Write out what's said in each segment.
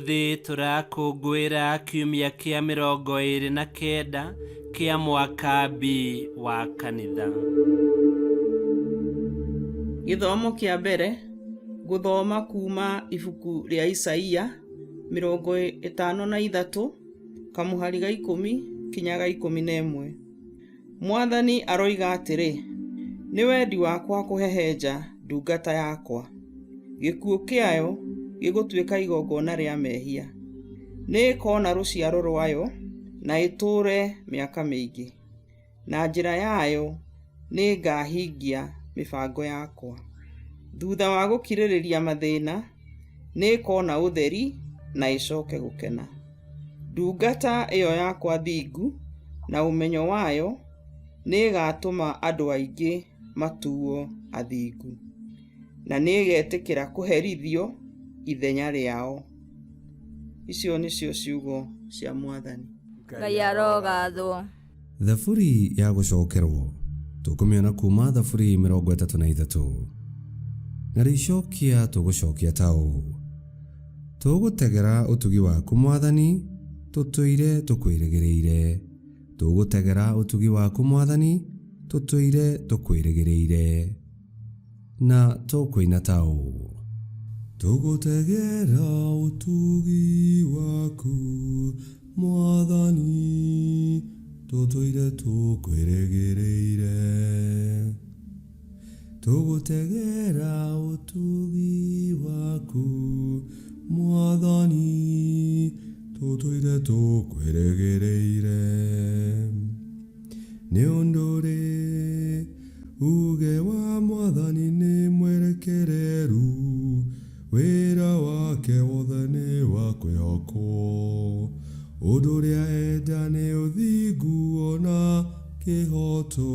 Ũmũthĩ tũrakũngũĩra kiumia kĩa 29 kĩa mwaka B wa kanitha. Gĩthomo kĩa mbere gũthoma kuma ibuku rĩa Isaia 53 kamũhari ga 10 kinya ga 11. Mwathani aroiga atĩrĩ, nĩ wendi wakwa kũhehenja ndungata yakwa, gĩkuũ kĩayo gĩgũtuĩka igongona rĩa mehia. Nĩĩkona rũciaro rwayo na ĩtũũre mĩaka mĩingĩ. Na njĩra yayo nĩngahingia mĩbango yakwa. Thutha wa gũkirĩrĩria mathĩna, nĩĩkona ũtheri na ĩcoke gũkena. Ndungata ĩyo yakwa thingu na ũmenyo wayo nĩĩgatũma andũ aingĩ matuo athingu, na nĩĩgetĩkĩra kũherithio ithenya rĩao. Icio nĩcio ciugo cia Mwathani. Ngai arogathwo. Thaburi ya gũcokerwo tũkũmĩona kuma Thaburi 33 narĩo icokia tũgũcokia ta ũũ: Tũgũtegera ũtugi waku Mwathani, tũtũire tũkwĩrĩgĩrĩire. Tũgũtegera ũtugi waku Mwathani, tũtũire tũkwĩrĩgĩrĩire. Na tũkũina ta ũũ: Tũgũtegera ũtugi waku Mwathani, tũtũire tũkwĩrĩgĩrĩire. Tũgũtegera ũtugi waku Mwathani, tũtũire tũkwĩrĩgĩrĩire. Nĩ ũndũ-rĩ, uge wa Mwathani nĩ mwerekereru, wĩra wake wothe nĩ wa kwĩhokwo. Ũndũ ũrĩa enda nĩ ũthingu ona kĩhoto,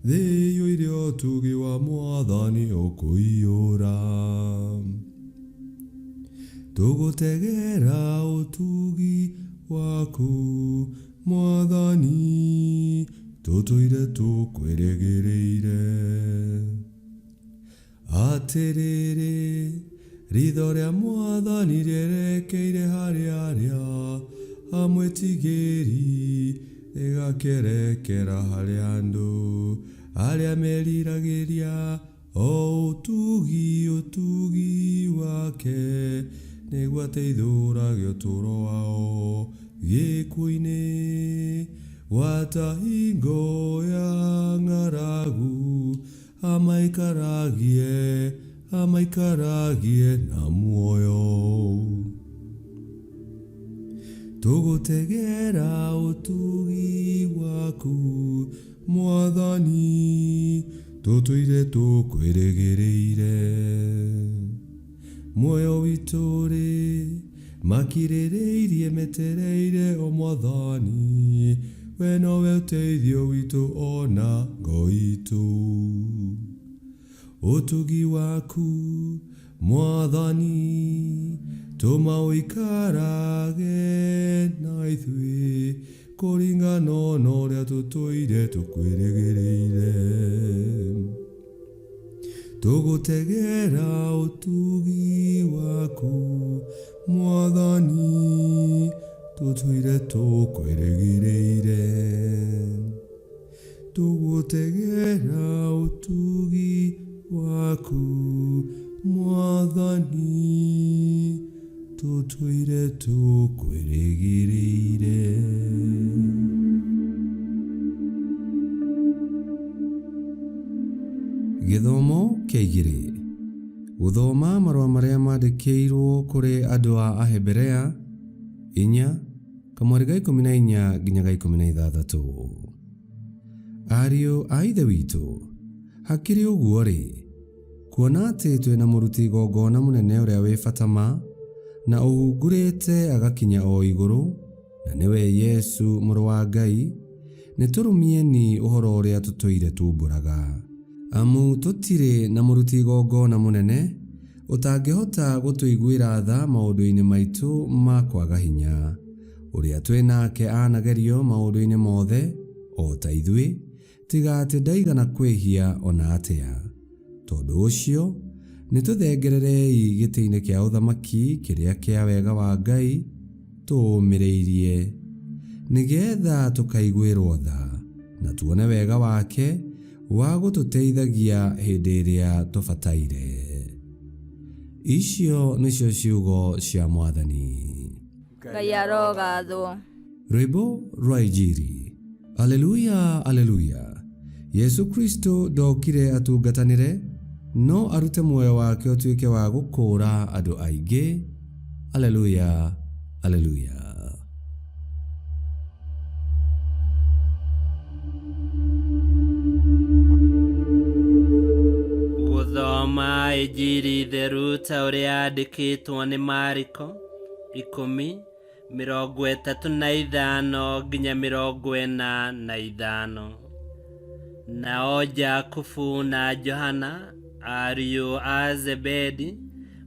thĩ ĩiyũire ũtugi wa Mwathani ũkũiyũra. Tũgũtegera ũtugi waku Mwathani, tũtũire tũkwĩrĩgĩrĩire. Atĩrĩrĩ, ritho rĩa Mwathani rĩerekeire harĩ arĩa amwĩtigĩri, rĩgakerekera harĩ andũ arĩa meriragĩria o ũtugi ũtugi wake, nĩguo ateithũrage ũtũũro wao gĩkuũ-inĩ, gwata hingo ya ng'aragu, amaikaragie amaikaragie na muoyo. Tũgũtegera ũtugi waku Mwathani, tũtũire tũkwĩrĩgĩrĩire. Muoyo witũ-rĩ, makirĩrĩirie metereire o Mwathani, we nowe ũteithio witũ ona ngo itũ. Ũtugi waku Mwathani, tũma ũikarage na ithuĩ, kũringana na ũrĩa tũtũire tũkwĩrĩgĩrĩire. Tũgũtegera ũtugi waku Mwathani, tũtũire tũkwĩrĩgĩrĩire. Tũgũtegera ũtugi waku Mwathani, tũtũire tũkwĩrĩgĩrĩire. Gĩthomo kĩa igĩrĩ gũthoma marũa marĩa mandĩkĩirwo kũrĩ andũ a Ahebere 4 kamweri ga 14 nginya ga 16. Ariũ a Ithe witũ, hakĩrĩ ũguo-rĩ, kuona atĩ twĩ na mũruti igongona mũnene ũrĩa wĩ bata ma, na ũhungurĩte agakinya o igũrũ, na nĩwe Yesu Mũrũ wa Ngai, nĩtũrũmieni ũhoro ũrĩa tũtũire tuumbũraga. Amu tũtirĩ na mũruti igongona mũnene ũtangĩhota gũtũiguĩra tha maũndũ-inĩ maitũ ma kwaga hinya, ũrĩa twĩ nake anagerio maũndũ-inĩ mothe o ta ithuĩ, tiga atĩ ndaigana kwĩhia o na atĩa. Tondũ ũcio, Nĩ tũthengererei gĩtĩ-inĩ kĩa ũthamaki kĩrĩa kĩa wega wa Ngai tũũmĩrĩirie, nĩgetha tũkaiguĩrwo tha na tuone wega wake wa gũtũteithagia hĩndĩ ĩrĩa tũbataire. Icio nĩcio ciugo cia Mwathani. Ngai arogathwo. Rwĩmbo rwa Injiri. Aleluya, aleluya. Yesu Kristo ndokire atungatanĩre, no arute muoyo wake ũtuĩke wa gũkũũra andũ aingĩ. Aleluya, aleluya. Gũthoma Injiri theru ta ũrĩa yandĩkĩtwo nĩ Mariko 10:35 nginya 45. Nao Jakubu na Johana ariũ a Zebedi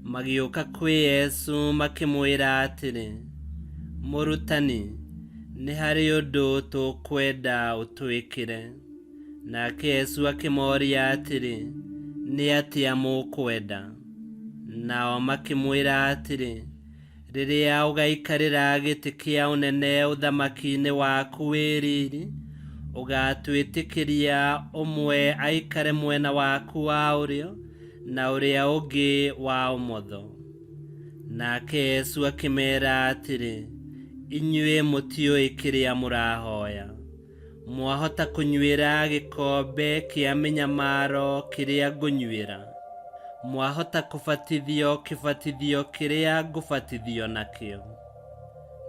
magĩũka kwĩ Yesu makĩmwĩra atĩrĩ, Mũrutani, nĩ harĩ ũndũ tũkwenda ũtwĩkĩre. Nake Yesu akĩmoria atĩrĩ, Nĩ atĩa mũkwenda? Nao makĩmwĩra atĩrĩ, Rĩrĩa ũgaikarĩra gĩtĩ kĩa ũnene ũthamaki-inĩ waku wĩ riri, ũgatwĩtĩkĩria ũmwe aikare mwena waku wa ũrĩo na ũrĩa ũngĩ wa ũmotho. Nake Yesu akĩmeera atĩrĩ, Inyuĩ mũtiũĩ kĩrĩa mũrahoya. Mwahota kũnyuĩra gĩkombe kĩa mĩnyamaro kĩrĩa ngũnyuĩra? Mwahota kũbatithio kĩbatithio kĩrĩa ngũbatithio nakĩo?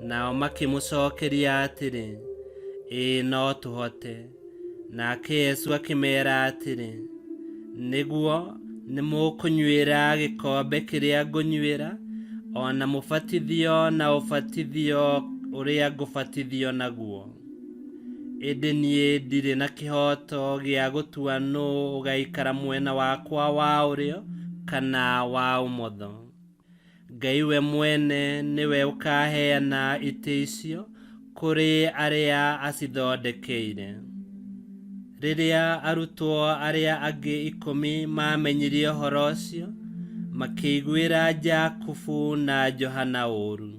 Nao makĩmũcokeria atĩrĩ, Ĩĩ no tũhote. Nake Yesu akĩmeera atĩrĩ, Nĩguo, nĩmũkũnyuĩra gĩkombe kĩrĩa ngũnyuĩra, o na mũbatithio na ũbatithio ũrĩa ngũbatithio naguo. Ĩndĩ niĩ ndirĩ na kĩhooto gĩa gũtua nũũ ũgaikara mwena wakwa wa ũrĩo kana wa ũmotho. Ngai we mwene nĩwe ũkaaheana itĩ icio kũrĩ arĩa acithondekeire. Rĩrĩa arutwo arĩa angĩ 10 maamenyire ũhoro ũcio, makĩiguĩra Jakubu na Johana ũũru.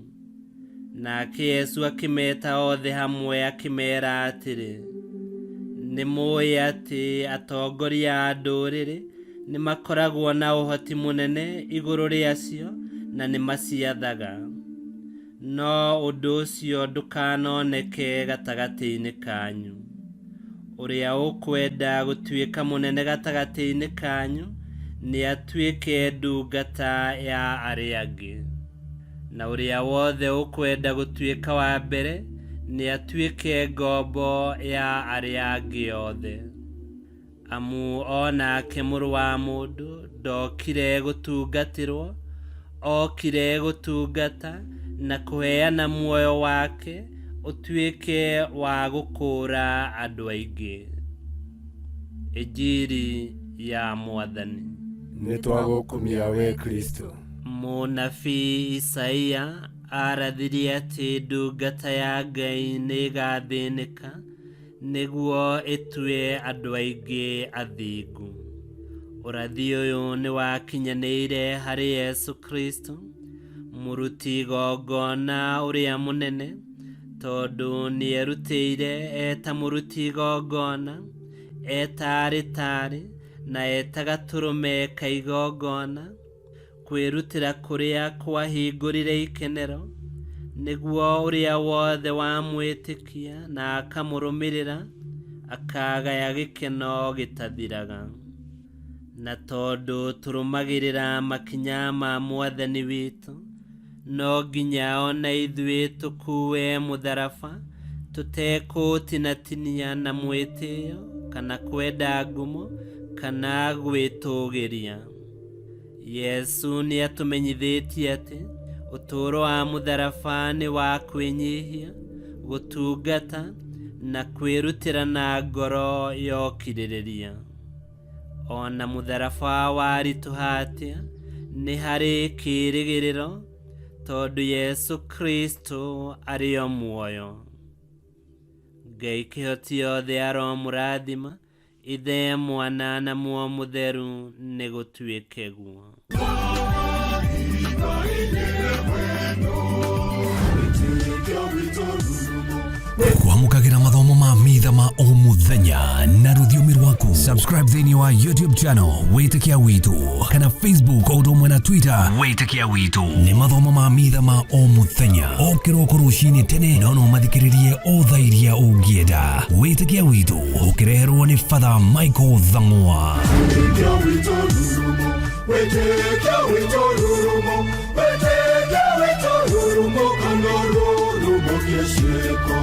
Nake Yesu akĩmeta othe hamwe akĩmeera atĩrĩ, Nĩ mũĩ atĩ atongoria a ndũrĩrĩ nĩ makoragwo na ũhoti mũnene igũrũ rĩacio na nĩ maciathaga. No ũndũ ũcio ndũkanoneke gatagatĩ-inĩ kanyu. Ũrĩa ũkwenda gũtuĩka mũnene gatagatĩ-inĩ kanyu nĩ atuĩke ndungata ya arĩa angĩ. Na ũrĩa wothe ũkwenda gũtuĩka wa mbere nĩ atuĩke ngombo ya arĩa angĩ othe. Amu o nake Mũrũ wa Mũndũ ndokire gũtungatĩrwo, okire gũtungata na kũheana muoyo wake ũtuĩke wa gũkũũra andũ aingĩ. Injiri ya Mwathani. Nĩ twagũkumia we Kristo. Mũnabii Isaia arathirie atĩ ndungata ya Ngai nĩ ĩgathĩnĩka nĩguo ĩtue andũ aingĩ athingu. Ũrathi ũyũ nĩ wakinyanĩire harĩ Yesu Kristo, mũruti igongona ũrĩa mũnene, tondũ nĩerutĩire eta mũruti igongona, eta arĩtarĩ, na eta gatũrũme ka igongona, kwĩrutĩra kũrĩa kwahingũrire ikenero, nĩguo ũrĩa wothe wamwĩtĩkia na akamũrũmĩrĩra akagaya gĩkeno gĩtathiraga. Na tondũ tũrũmagĩrĩra makinya ma Mwathani witũ, no nginya ona ithuĩ tũkue mũtharaba tũtekũũtinatinia na mwĩtĩo kana kwenda ngumo kana gwĩtũũgĩria. Yesu nĩ atũmenyithĩtie atĩ ũtũũro wa mũtharaba nĩ wa kwĩnyihia, gũtungata na kwĩrutĩra na ngoro ya ũkirĩrĩria. Ona mũtharaba waritũha atĩa, nĩ harĩ kĩĩrĩgĩrĩro tondũ Yesu Kristo arĩ o muoyo. Ngai kĩhoti yothe aromũrathima. Ithe, Mwana na Muoyo Mũtheru, nĩ gũtuĩke guo. Kwamũkagĩra mathomo ma mitha ma o mũthenya na rũthiomi rwaku. Subscribe thĩinĩ wa YouTube channel Wĩtĩkia Witũ kana Facebook o ũndũ ũmwe na Twitter Wĩtĩkia Witũ. Nĩ mathomo ma mitha ma o mũthenya o kĩroko rũcinĩ tene, no no mathikĩrĩrie o thaa iria ũngĩenda. Wĩtĩkia Witũ ũkĩreherwo nĩ Father Michael Thang'wa. Wĩtĩkia witũ rurumo, wĩtĩkia witũ rurumo, wĩtĩkia witũ rurumo, kana rurumo kĩciĩko.